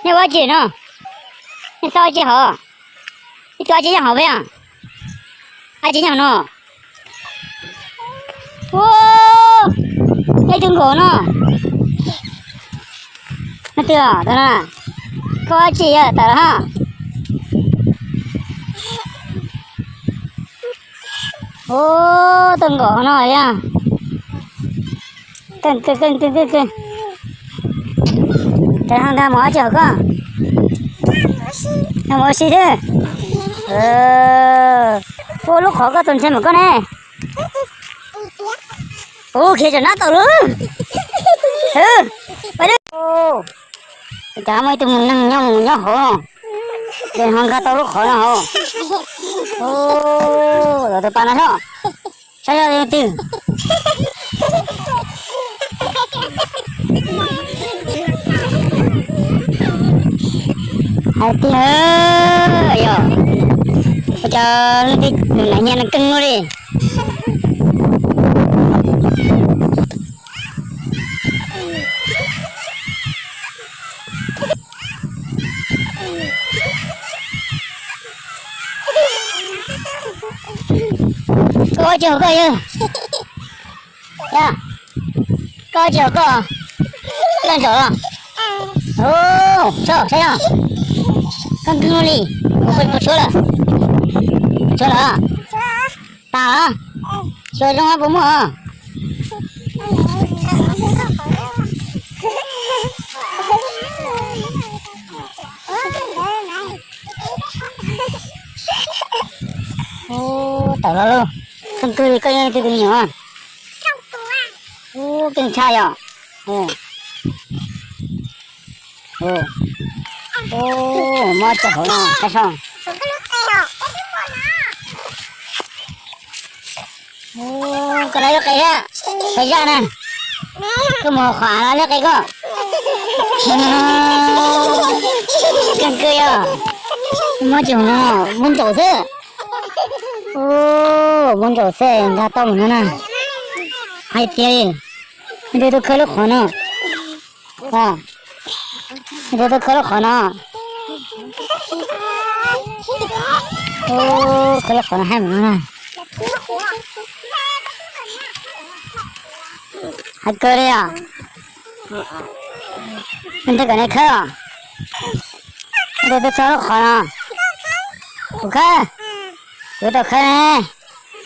Nej ua dab tsi no? Nej xav ua dab tsi hov? Nej tus dab tsi nyob hauv peb? Dab tsi nyob hauv no? Ua, yog ib tug nkaum no. Leej twg os, tus no? Koj dab tsi yog tawm los hos? Ua, tus nkaum no yog. Kawg kawg kawg kawg kawg. Cas ho nkag mus ua dab tsi hauv koj? Nkag mus ua si xwb. Ua, lub qhov koj tus ntxhais mas koj ne. Ua, khiav tsam nab tau lawm. Cas muaj ib tug mus neeg nyob mus nyob hauv, ces ho nkag tau lub qhov no hauv. Ua, tus pas no hlob, saib yog leej twg. Hais tias, yog, ua cas leej twg nws nais nyias neeg keej luaj li. Koj ua dab tsi hauv koj yog? Yog, koj ua dab tsi hauv koj? Leej zaum los? Saib, saib os, koj keej luaj li. Ua, puas tshuav lawm? Tshuav lawm? Tas los? Xyuas zoo puas muaj os? Ua, tawm los lauj. Keej kawg li, koj yog leej twg tus me nyuam? Ua, keej tshaj yom. Ua, mob tso hauv no saib soj. Ua, koj lawv lub qe thiab, qe zaj na. Koj mus qhov av los lub qe koj. Keej kawg yog. Mob tso hauv no, muab ntsaum xwb. Ua, muab ntsaum xwb nkag tau mus no na. Hais tias, nws twb tuaj khawb lub qhov no. Nws twb tuaj khawb lub qhov no. Ua, khawb lub qhov no haib mus no na. Haib kawg li os. Nws twb kom nej khawb os. Nws twb tuaj txog lub qhov no. Kuv khawb. Kuv tau khawb ne.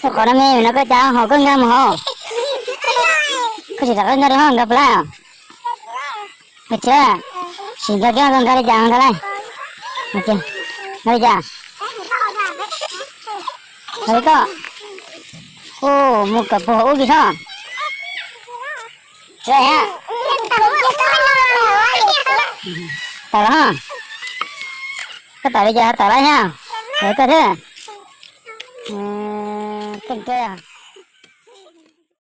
Lub qhov no me no koj cas ho koj nkag mus hauv. Koj tsis rov qab nkag li hos, nkag puas laij os? Nkag tsis laij. Sim nkag kiag, nkag li cas nkag laij. Nkag li cas? Nkag li koj. Ua, mus kom puag hauv ub kiag soj. Tawm los. Koj tawm li cas tawm laij thiab. Koj thiab. Keej kawg.